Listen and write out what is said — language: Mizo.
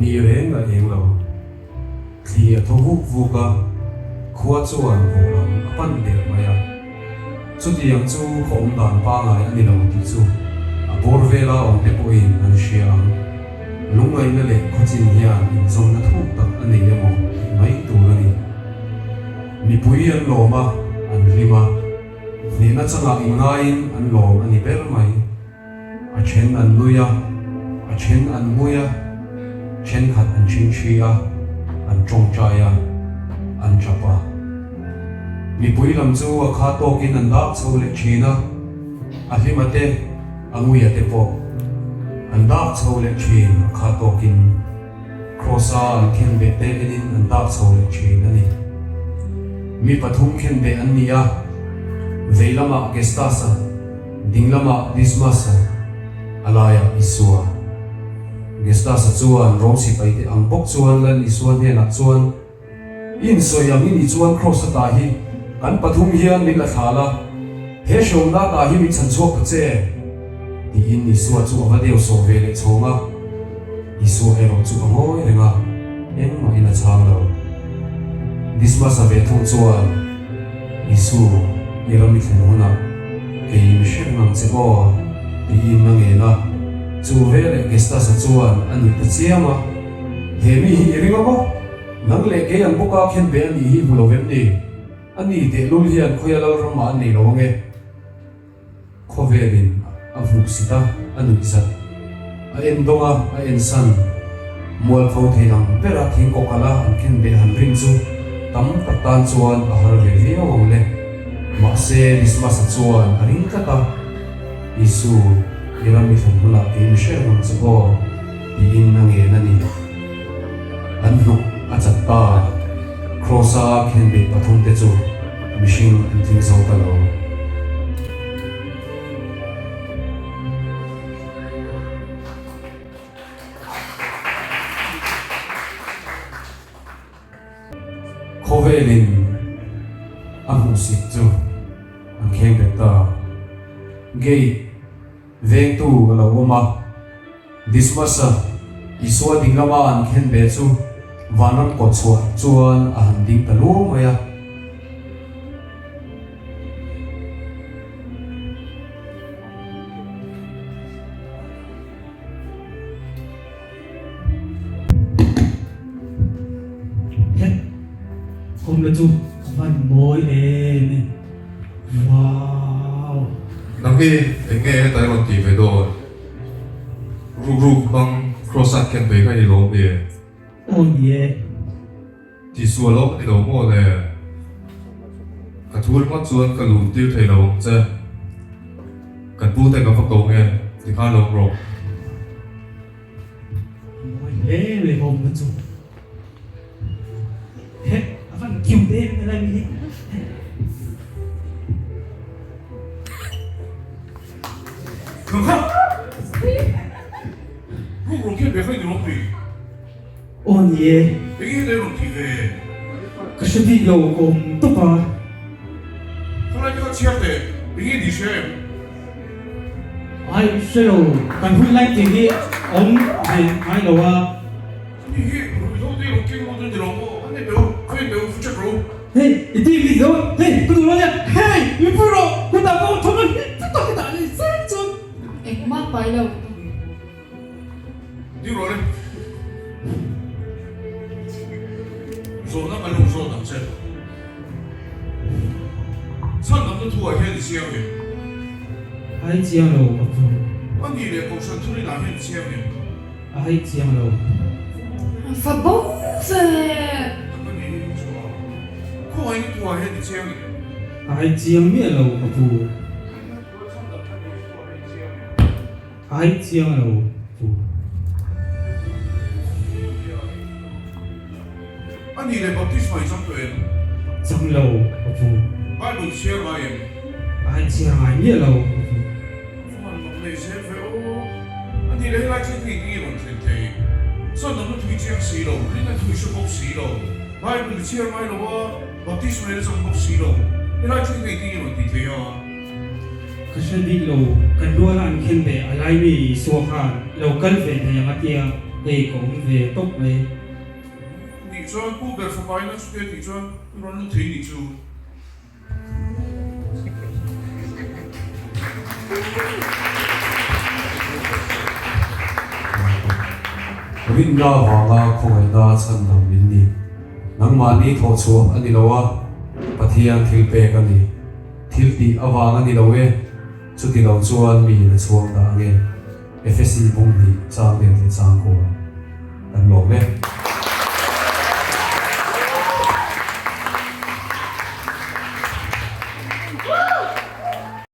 Ni reng a eng lo. Thli a thaw vuk vuk a, khua chuan vawh lam a pan der mai a. Chutiang chu khaw awm dan pangai a ni lo tih chu a bawr vela awmte pawhin an hria ang. Lungngaihna leh khawchin hian inzawmna thuk tak a nei emaw tih mai tur a ni. Mipui an lawm a, an hlim a. Hnehna changah inngaiin an lawm a ni ber mai. A then an nui a, a then an ngui a, thenkhat an chhingchhi a, an tawngtai a, an tap a. Mipui lam chu a kha tawkin an dak chho leh thin a, a hlima te, a nguia te pawh an dak chho leh thin a kha tawkin. Kraws-a an khenbeh te enin an dak chho leh thin a ni. Mi pathum khenbeh an ni a, vei lamah Gestas-a, ding lamah Dismas-a, a laiah Isua. Gestas-a chuan Rom sipaite ang bawk chuan Lal Isua hnenah chuan, I insawi ang i nih chuan Kraws ata hi kan pathum hian min la thla la, he hreawmna ata hi min chhan chhuak ta che, tiin Isua chu a va deu sawh ve leh chhawng a. Isua erawh chu a ngawi reng a, engmahin a chhang lo. Dismas-a ve thung chuan, Isu, i ram i thlen hunah kei mi hrep ngang che aw, tiin a ngen a. Chu veleh Gestas-a chuan a nuih ta chiam a, He mi hi i ring a maw? Nang leh kei ang bawka khen ve a nih hi hmu lo vem ni? A ni tehlul hian khawia Lalramah an nei lo ange. Khawvelin a hmuh sit a, a nuih zat. A en dawng a, a en san. Mualpho thei ang bera thingkawkala an khen beh han rin chu tam tak tan chuan a har ve viau ang le. Mahse Dismas-a chuan a ring tlat a, Isu, i ram i thlen hunah kei mi hre reng ang che aw. Tiin a ngen a ni. An hnuk a chat ta. Kraws-a khenbeh pathumte chu mihring an tling zo ta lo. Khawvelin a hmuhsit chu an khengbet ta. Gate vengtu a lo awm a. Dismas-a Isua ding lama an khen ve chu vanram kawt chhuah chuan a han ding ta luau mai a. Heh, kawmna chu a van mawi em em. Wow! Nang hi eng nge heta i rawn tih ve dawn? Ruk ruk hmang Kross-an khen ve kha i lawm ni e? Aw ni e. Tihsual awm ni lo maw le? Ka thu ringawt chuan ka luh tir thei lo ang che. Kan pu te ka va ko nge tikhan lo rawh. A mawi hle mai hawm na chu. Heh, a van cute em em lai mi hi. Aw ni e. Ka hre bik lo ka awm tawp a. Ai hre lo, kan hun lai tih hi awm ve ngai lo a. Hei i ti mi zo hei ka duh lo nia hei mi pui rawh kutah ka awm thawm a hi chu tak hetah ni zet chuan. Engmah pai lo. Ding rawh le. Zawhna kan lo zawt ang che. Chhan lamna thu ah hian i chiang em? Ai chiang lo ka pu. A nih leh kohhran thurin ah hian i chiang em? A haih chiang lo. Va bo ve! Ka ni hi chu a khawngaih ni thuah hian i chiang em? A haih chiang miah lo ka pu. A haih chiang lo pu. A nih leh baptisma i chang tawh em? Chang lo ka pu. Bible chhiar ngai em? A haih chhiar ngai miah lo ka pu. Chuan mak nei zel ve aw. A nih leh helai thil hi engtin nge rawn thlen thei? Chuan nangna thui chiang si lo, rinna thui hre bawk si lo, Bible i chhiar ngai lo a, Baptisma i la chang bawk si lo, helai thil hi engtin nge rawn tih thei a? Ka hre bik lo, kan ruala an khen ve a lai mi Isua khan lo kal ve thei ang a tia. Hei ka awm ve tawp mai. Nih chuan Pu ber fapa ina chutia tih chuan i rawn lut thei nih chu. Rinna vanga khawngaihna chhandam min ni. Nangmahni thawhchhuah a ni lo a, Pathian thil pek a ni. Thil tih avang a ni lo e, chuti lo chuan miin a chhuak dah ange. Efesi bung hnih chang leh leh chang kual kan lawm e.